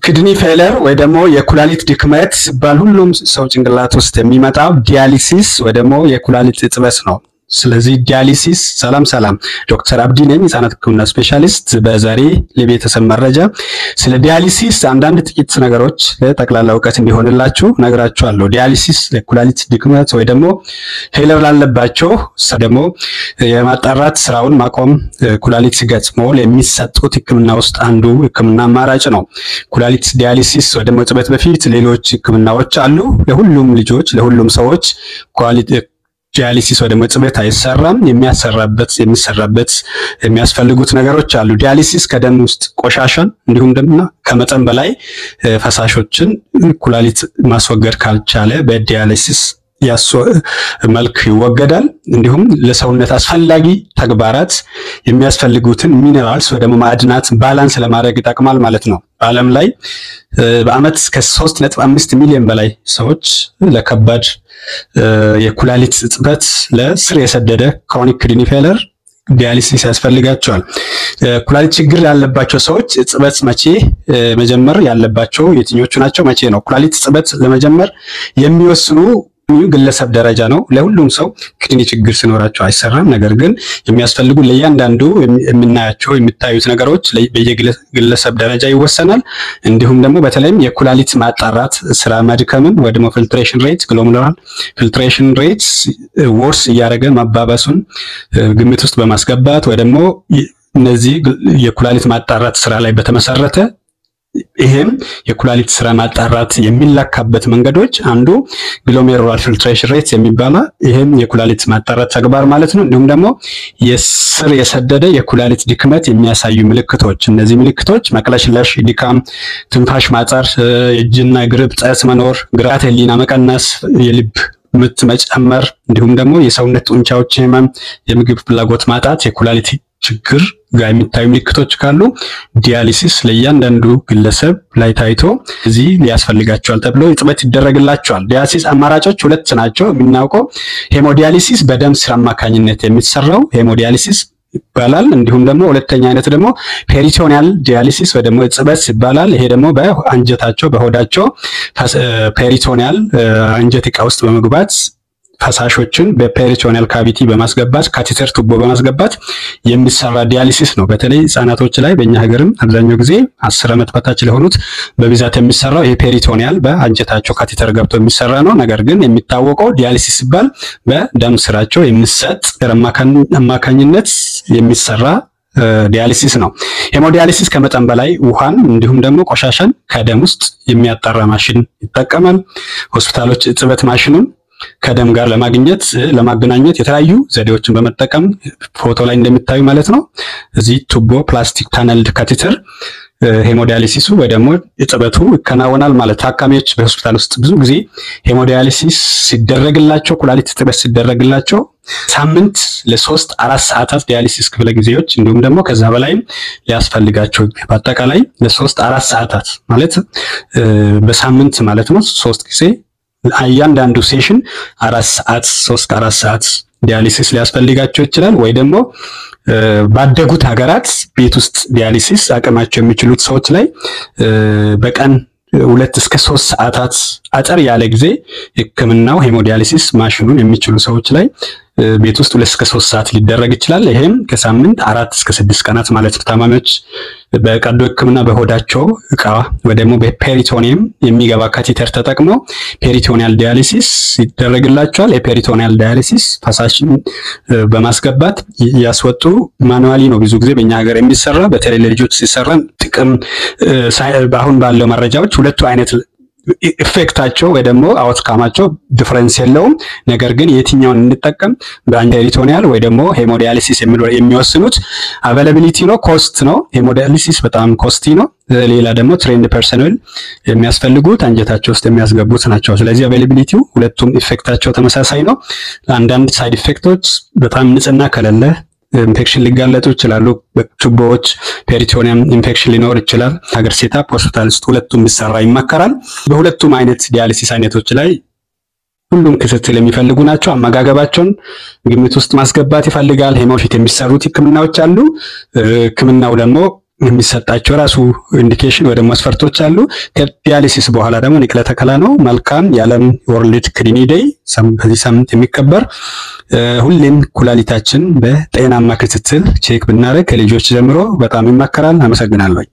Kidney failure ወይ ደግሞ የኩላሊት ድክመት ሲባል ሁሉም ሰው ጭንቅላት ውስጥ የሚመጣው dialysis ወይ ደግሞ የኩላሊት እጥበት ነው። ስለዚህ dialysis። ሰላም ሰላም፣ ዶክተር አብዲ ነኝ፣ የህፃናት ሕክምና specialist። በዛሬ ለቤተሰብ መረጃ ስለ dialysis አንዳንድ ጥቂት ነገሮች ለጠቅላላ እውቀት እንዲሆንላችሁ ነግራችኋለሁ። Dialysis ለኩላሊት ድክመት ወይ ደግሞ failure ላለባቸው ደግሞ የማጣራት ስራውን ማቆም ኩላሊት ሲገጥሞ የሚሰጡት ሕክምና ውስጥ አንዱ ሕክምና አማራጭ ነው። ኩላሊት dialysis ወይ ደግሞ እጥበት በፊት ሌሎች ሕክምናዎች አሉ። ለሁሉም ልጆች፣ ለሁሉም ሰዎች ኩላሊት dialysis ወይ ደግሞ እጥበት አይሰራም። የሚሰራበት የሚያስፈልጉት ነገሮች አሉ። Dialysis ከደም ውስጥ ቆሻሻን እንዲሁም ደግሞ ከመጠን በላይ ፈሳሾችን ኩላሊት ማስወገድ ካልቻለ በ dialysis መልክ ይወገዳል። እንዲሁም ለሰውነት አስፈላጊ ተግባራት የሚያስፈልጉትን minerals ወይ ደግሞ ማዕድናት balance ለማድረግ ይጠቅማል ማለት ነው። በዓለም ላይ በአመት ከ3.5 ሚሊዮን በላይ ሰዎች ለከባድ የኩላሊት እጥበት፣ ለስር የሰደደ chronic kidney failure dialysis ያስፈልጋቸዋል። ኩላሊት ችግር ያለባቸው ሰዎች እጥበት መቼ መጀመር ያለባቸው የትኞቹ ናቸው? መቼ ነው ኩላሊት እጥበት ለመጀመር የሚወስኑ? ግለሰብ ደረጃ ነው። ለሁሉም ሰው kidney ችግር ሲኖራቸው አይሰራም። ነገር ግን የሚያስፈልጉ ለእያንዳንዱ የምናያቸው የሚታዩት ነገሮች በየግለሰብ ደረጃ ይወሰናል። እንዲሁም ደግሞ በተለይም የኩላሊት ማጣራት ስራ መድከምን ወይ ደግሞ filtration rate፣ glomerular filtration rate worse እያደረገ መባባሱን ግምት ውስጥ በማስገባት ወይ ደግሞ እነዚህ የኩላሊት ማጣራት ስራ ላይ በተመሰረተ፣ ይሄም የኩላሊት ስራ ማጣራት የሚለካበት መንገዶች አንዱ glomerular filtration rate የሚባለው፣ ይሄም የኩላሊት ማጣራት ተግባር ማለት ነው። እንዲሁም ደግሞ የስር የሰደደ የኩላሊት ድክመት የሚያሳዩ ምልክቶች፣ እነዚህ ምልክቶች መቅለሽለሽ፣ ድካም፣ ትንፋሽ ማጠር፣ የእጅና እግር እብጠት መኖር፣ ንቃተ ህሊና መቀነስ፣ የልብ ምት መጨመር፣ እንዲሁም ደግሞ የሰውነት ጡንቻዎች ህመም፣ የምግብ ፍላጎት ማጣት፣ የኩላሊት ችግር ጋር የሚታዩ ምልክቶች ካሉ dialysis ለእያንዳንዱ ግለሰብ ላይ ታይቶ እዚህ ሊያስፈልጋቸዋል ተብሎ እጥበት ይደረግላቸዋል። Dialysis አማራጮች ሁለት ናቸው የምናውቀው። Hemodialysis በደም ስር አማካኝነት የሚሰራው hemodialysis ይባላል። እንዲሁም ደግሞ ሁለተኛ አይነት ደግሞ peritoneal dialysis ወይ ደግሞ እጥበት ይባላል። ይሄ ደግሞ በአንጀታቸው፣ በሆዳቸው peritoneal አንጀት ዕቃ ውስጥ በመግባት ፈሳሾችን በ peritoneal cavity በማስገባት፣ catheter ቱቦ በማስገባት የሚሰራ dialysis ነው። በተለይ ህጻናቶች ላይ በእኛ ሀገርም አብዛኛው ጊዜ 10 ዓመት በታች ለሆኑት በብዛት የሚሰራው ይሄ peritoneal በአንጀታቸው catheter ገብቶ የሚሰራ ነው። ነገር ግን የሚታወቀው dialysis ሲባል በደም ስራቸው የሚሰጥ አማካኝነት የሚሰራ dialysis ነው። Hemodialysis ከመጠን በላይ ውሃን እንዲሁም ደግሞ ቆሻሻን ከደም ውስጥ የሚያጣራ ማሽን ይጠቀማል። ሆስፒታሎች እጥበት ማሽኑን ከደም ጋር ለማግኘት ለማገናኘት የተለያዩ ዘዴዎችን በመጠቀም ፎቶ ላይ እንደሚታዩ ማለት ነው። እዚህ ቱቦ plastic tunneled catheter hemodialysis ኡ ወይ ደግሞ እጥበቱ ይከናወናል ማለት። ታካሚዎች በሆስፒታል ውስጥ ብዙ ጊዜ hemodialysis ሲደረግላቸው፣ ኩላሊት እጥበት ሲደረግላቸው ሳምንት ለ3-4 ሰዓታት dialysis ክፍለ ጊዜዎች እንዲሁም ደግሞ ከዛ በላይም ሊያስፈልጋቸው፣ በአጠቃላይ ለ3-4 ሰዓታት ማለት በሳምንት ማለት ነው፣ ሶስት ጊዜ እያንዳንዱ session 4 ሰዓት፣ 3-4 ሰዓት dialysis ሊያስፈልጋቸው ይችላል። ወይ ደግሞ ባደጉት ሀገራት ቤት ውስጥ dialysis አቅማቸው የሚችሉት ሰዎች ላይ በቀን 2 እስከ 3 ሰዓታት አጠር ያለ ጊዜ ሕክምናው hemodialysis ማሽኑን የሚችሉ ሰዎች ላይ ቤት ውስጥ 2 እስከ 3 ሰዓት ሊደረግ ይችላል። ይሄም ከሳምንት 4 እስከ 6 ቀናት ማለት ነው። ታማሚዎች በቀዶ ሕክምና በሆዳቸው እቃ ወይ ደግሞ በ peritoneum የሚገባ catheter ተጠቅመው peritoneal dialysis ይደረግላቸዋል። የ peritoneal dialysis ፈሳሽን በማስገባት ያስወጡ manually ነው ብዙ ጊዜ በእኛ ሀገር የሚሰራ። በተለይ ለልጆች ሲሰራ ጥቅም አሁን ባለው መረጃዎች ሁለቱ አይነት effect ኣቸው ወይ ደግሞ outcome ኣቸው difference የለውም። ነገር ግን የትኛውን እንጠቀም በ peritoneal ወይ ደግሞ hemodialysis የሚወስኑት availability ነው፣ cost ነው። Hemodialysis በጣም costly ነው። ሌላ ደግሞ trained personnel የሚያስፈልጉት አንጀታቸው ውስጥ የሚያስገቡት ናቸው። ስለዚህ availability ው ሁለቱም effect ኣቸው ተመሳሳይ ነው። አንዳንድ side effect ኦች በጣም ንጽህና ከሌለ ኢንፌክሽን ሊጋለጡ ይችላሉ። በቱቦዎች peritoneum infection ሊኖር ይችላል። ሀገር setup ሆስፒታል ውስጥ ሁለቱም ቢሰራ ይመከራል። በሁለቱም አይነት dialysis አይነቶች ላይ ሁሉም ክትትል የሚፈልጉ ናቸው። አመጋገባቸውን ግምት ውስጥ ማስገባት ይፈልጋል። ሄሞፊት የሚሰሩት ህክምናዎች አሉ። ህክምናው ደግሞ የሚሰጣቸው ራሱ indication ወይ ደግሞ መስፈርቶች አሉ። ከ dialysis በኋላ ደግሞ ንቅለ ተከላ ነው። መልካም የዓለም World Kidney Day በዚህ ሳምንት የሚከበር። ሁሌም ኩላሊታችን በጤናማ ክትትል check ብናደርግ ከልጆች ጀምሮ በጣም ይመከራል። አመሰግናለሁ።